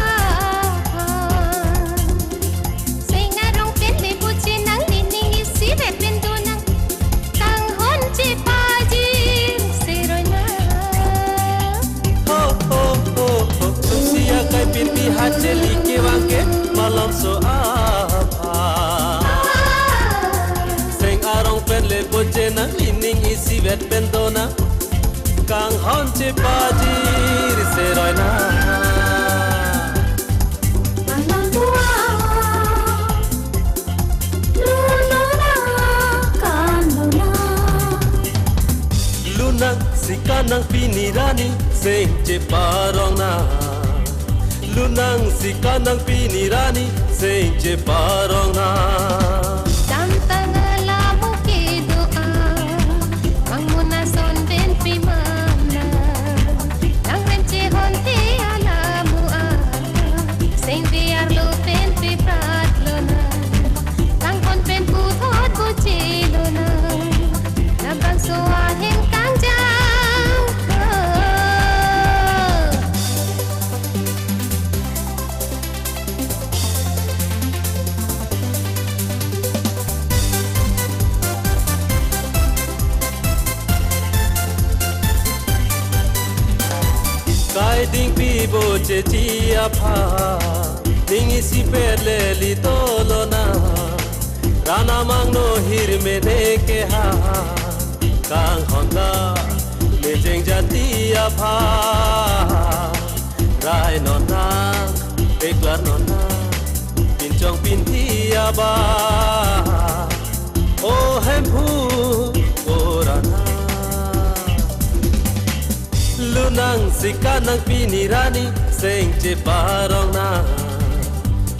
Seng arong pen le boche nanglining isivet pen donang. Kanghon chepajir seroi na. Ho, ho, ho, ho. Sumsi akai pirbi hachili kevang ke malomso aphan. Seng arong pen le boche nanglining isivet pen donang. Kanghon chepajir seroi na. Anang tua, luna kan luna. Lunang si kanang pini rani seng cheparong na. Lunang si kanang pini rani seng cheparong na. Damtang alamo kedo-an, bang muna son pen pimana. Langrem chehon te alamo an, seng ve arlo pen peprat lonang. Kanghon pen puthot boche lonang. Labangso ahem kangjang. Oh. Kai dingpi boche chi aphan, ding isi pet le li tolo na. Ran amang no hirmene keha, kanghon ta mejeng jati aphan. Rai non nang, deklar non nang, pinchong pinthi aba. O Hemphu, o Rana. Lunang si kanang pini rani, seng cheparong na.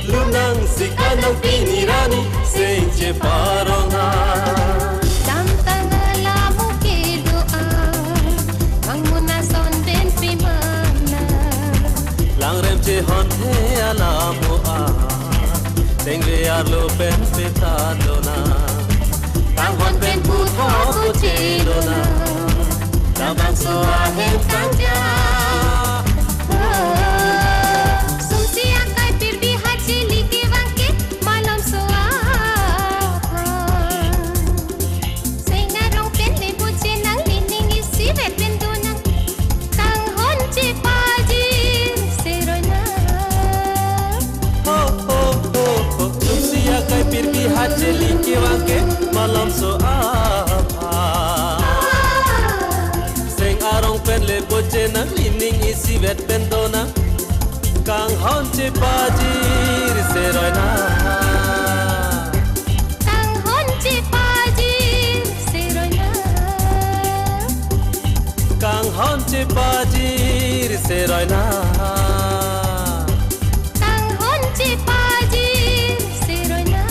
Lunang si kanang pini rani, seng cheparong na. Damtang alamo kedo-an, bang muna son pen pimana. Langrem chehon the alamo an, seng ve arlo pen peprat lonang. Kanghon pen puthot boche lonang. Labangso ahem kangjang. Sumsi akai pirbi hachili kevang ke malomso aphan. Seng arong pen le boche nanglining isivet pen donang. Kanghon chepajir seroi na. Ho, ho, ho, ho. Sumsi akai pirbi hachili kevang ke malomso aphan. Seng arong pen le boche nanglining isivet pen donang. Kanghon chepajir seroi na. Kanghon chepajir Honche pajir seroi na. Tang honche pajir seroi na.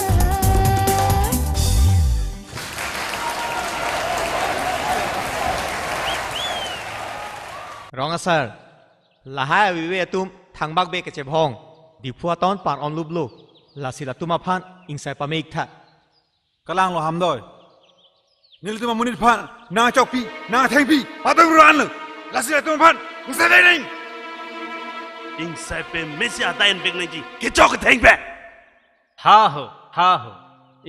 Rong asar, lahai avive atum thangbak be kachebhong, Diphu aton par-om luplo, lasi latum aphan ingsai pame-ik tha. Kalanglo Hamdoi. Nelitum amonit aphan nangchokpi, nangthengpi, patum ran lo. Lasi latum aphan ingsai nang. Ingsai pamesi adai enbek nangji, kechok ketheng pe. Ha ho, ha ho.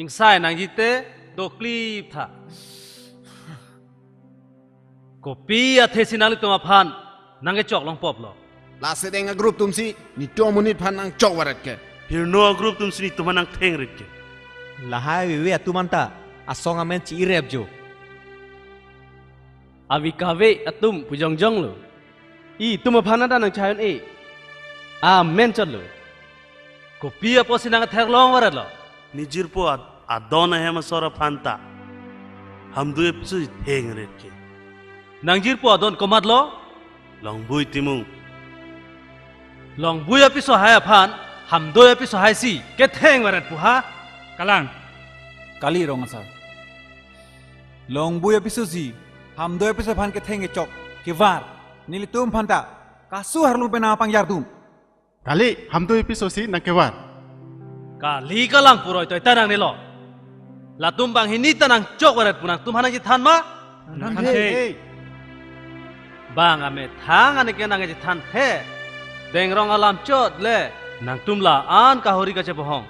Ingsai nangji te doklip tha. Kopi athesi nanglitum aphan nangkechok longpoplo? Lasi deng a-group atumsi netum amonit aphan nangchok varet ke. Hirno a-group atumsi netum aphan nangtheng rit ke. Lahai avive atum anta asong amen chi-irep jo. Avi kave atum pu jongjong lo. Itum aphan anta nangchai un-e. Amen chot lo. Kopi apotsi nangkether long varet lo? Ne jirpo ad-, adon ahem asor aphan ta Hamdoi apiso si theng rit ke. Nang jirpo adon komat lo? Longbui Timung. Longbui apiso hai aphan Hamdoi apiso hai si ketheng varet pu ha? Kalang. Kali Rong asar. Longbui apiso si Hamdoi apiso aphan ketheng kechok kevar. Nelitum aphan ta kasu harlu pen nangpangjardun. Kali, Hamdoi apiso si nangkevar. Kali kalang puroi toi ta nangne lo. Latum banghini ta nangchok varet pu nangtum aphan nangchethan ma? Nangthan. Hey. Bang amethang aneke nangchethan he. Deng rong alam chot le, nangtum la-an kahori kachebohong.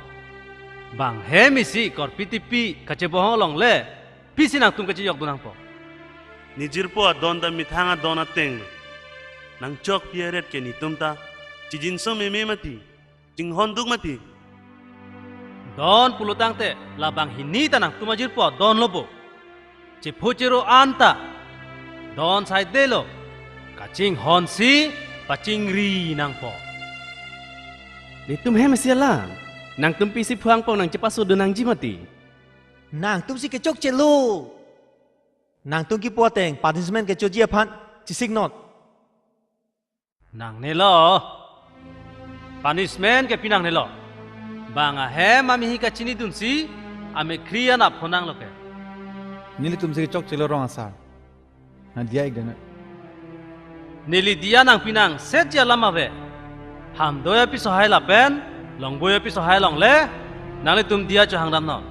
Bang he mesi korpi tipi kachebohong along le, pisi nangtum kachejokdun nangpo? Ne jirpo adon ta methang adon ateng lo. Nangchokpi aret ke netum ta chijinso meme mati, chinghon duk mati. Don pulo tangte labang hini ta nangtum ajirpo adon lo bo. Chepho chero anta don saide lo. Kachinghon si pachingri nangpo. Netum hem si alam. Nangtum pisi phuang pong nangchepasodun nangji mati. Nangtum si kechokchelo. Nangtum kipu ateng punishment kechoji aphan chesik not. Nangne lo. Punishment kepi nangne lo. Bang ahem amehi kachinidun si amekhri anap honang lo ke. Nelitum si kechokchelo Rong asar. Nang diya-ik dana. Neli diya nangpi nang setji alam ave. Hamdoi apiso hai lapen Longbui apiso hai along le nanglitum diya chohangdam non.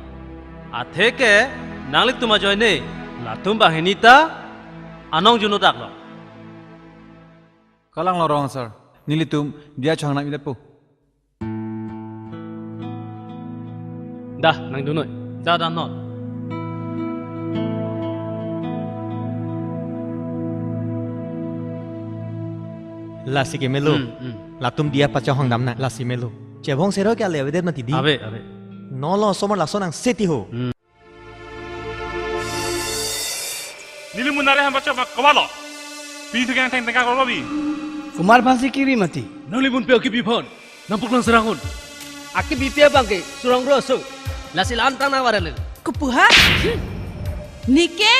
Atheke nanglitum ajoine latum banghini ta anong juno dak lo. Kalang lo Rong asar. Nelitum diya chohangdam-ik detpo. Dah, nangdun noi. Dah, dah non. Lasi ke melo. Hmm, hmm. Latum diya pachohangdam nang. Lasi melo. Chebhong seroi ke ale avedet mati di. Ave, ave. Non lo osomar laso nang seti ho. Hmm. Neli mun nare ham bacha ma kawalo. Pi thu kang theng tengka kawalo bi. Kumar aphansi kiri mati. Nangli mun pe akipi aphan. Nangpok nang serang un. Akipi abang ke surong ro so. Lasi la-an tang nang varan le. Kopu ha? Hmm. Neke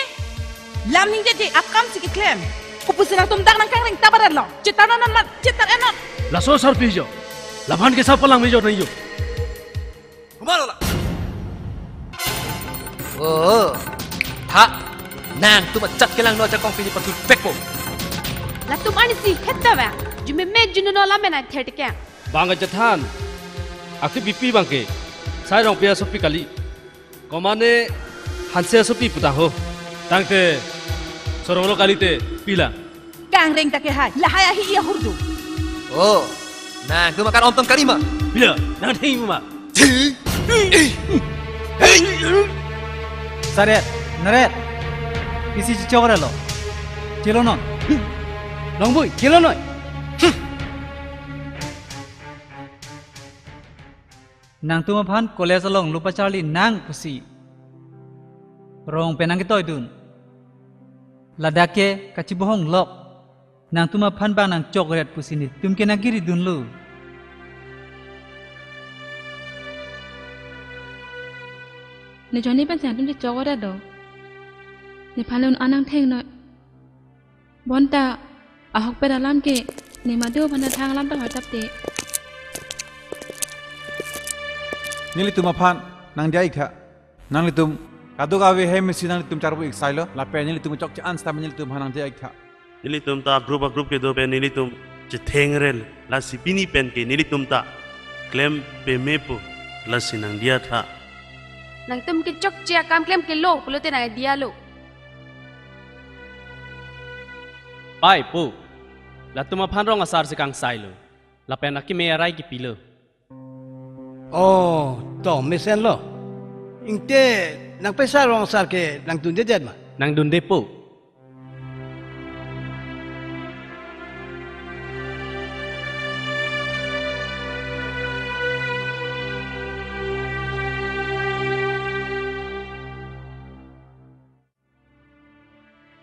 lam ningjeje akam si keklem. Kopusi nangtum dak nangkangreng ta varan lo. Chetar non non mat, chetar-en non. Laso sarpi jo. Labang ke sa palang me jo nang jo. Kumar ola. Oh. Tha. Nangtum achat kelang no ajakong pini patul pekpo. Latum arnisi het ta va. Jume me juno no lamen ai ther teke. Bang ajathan. Akipi abang ke. Sai Rongpi asopi kali. Komane Hanse asopi putang ho. Tangte sorong lo kalite pilang. Kangreng ta ke hai, lahai ahi iya hurdu. Oh, nangtum akar om tong kali ma? Bila, nang theng ma? Saret, naret. Pisi chichok relo. Chelo non. Longbui, chelo noi. Nangtum aphan college along lo pacharli nang pusi Rong pen nangketoidun. Ladak ke kachebohong lok. Nangtum aphan bang nangchokret pusi netum ke nangkiridunlo. Ne joni pen si nangtum chechokret do. Nephan le un-an nangtheng noi. Bonta, ahokpet alam ke, ne madu aphan thang alam ta hoi tapte. Nelitum aphan nangdiya-ik tha. Nanglitum kadokave hem isi nanglitum charbo-ik sailo, lapen nelitum chokche an sitame nelitum aphan nangdiya-ik tha. Nelitum ta group a group kedo pen nelitum chetheng rel, lasi pini pen ke nelitum ta klem pemepo, lasi nangdiya tha. Nangtum ke chokche akam klem kelo pulote nangdiya lo. Pai po, latum aphan rong asar si kangsailo, lapen akeme arai kipilo. Oh, to mesenlo. Ingte nangpesa rong asar ke nangdundedet ma? Nangdunde po.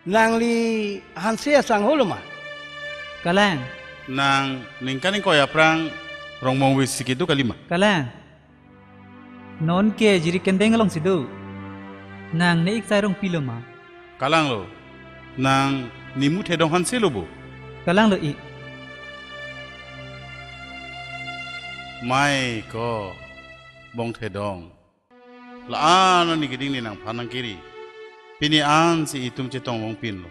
Nangli Hanse asangho lo ma? Kalang. Nang ningkan ingkoi aphrang Rongmongve si kedo kali ma? Kalang. Non ke Jirikindeng alongsi do. Nang ne-ik sai Rongpi lo ma? Kalanglo. Nang Nimu Thedong Hanse lo bo? Kalanglo ik. Mai ko, Bong Thedong. La-an arni keding ne nangphan nangkiri. Pini ansi itum chetong longpinlo.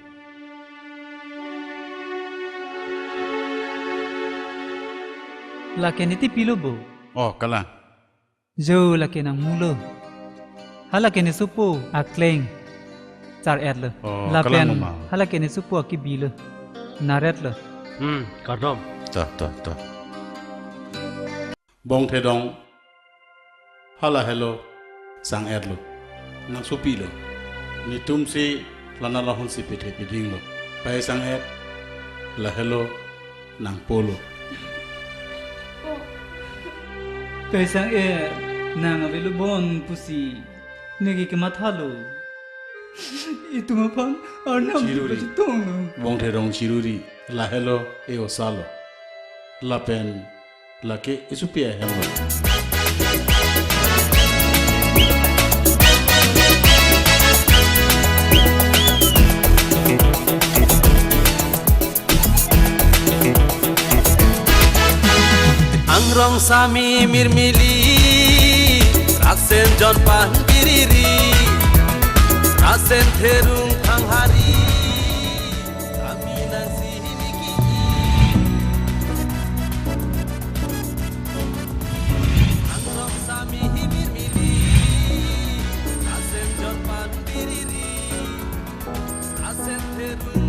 Lake ne tipi lo bo? Oh, kalang. Jo, lake nangmu lo. Halake ne sopo akleng sar-et lo. Oh, lapen kalang ma. Halake ne sopo akibi lo. Naret lo. Hmm, kardom. To, to, to. Bong Thedong, hala helo sang-et lo, nang sopi lo. Netum si lana lahonsi pethe peding lo. Pai sang-et, la helo nangpo lo. Pai sang-et, nang avelo bon pusi neke kemathalo. Itum aphan Arnam chiruri. Pachetonglo. Bong Thedong chiruri, la helo e osa lo. Lapen lake esopi ahem lo. Angrong sami mirmili, rasen jon pan biriri, rasen therung thanghari, kami nangsi hini ki. Angrong sami himir mili, rasen jon pan biriri, rasen therung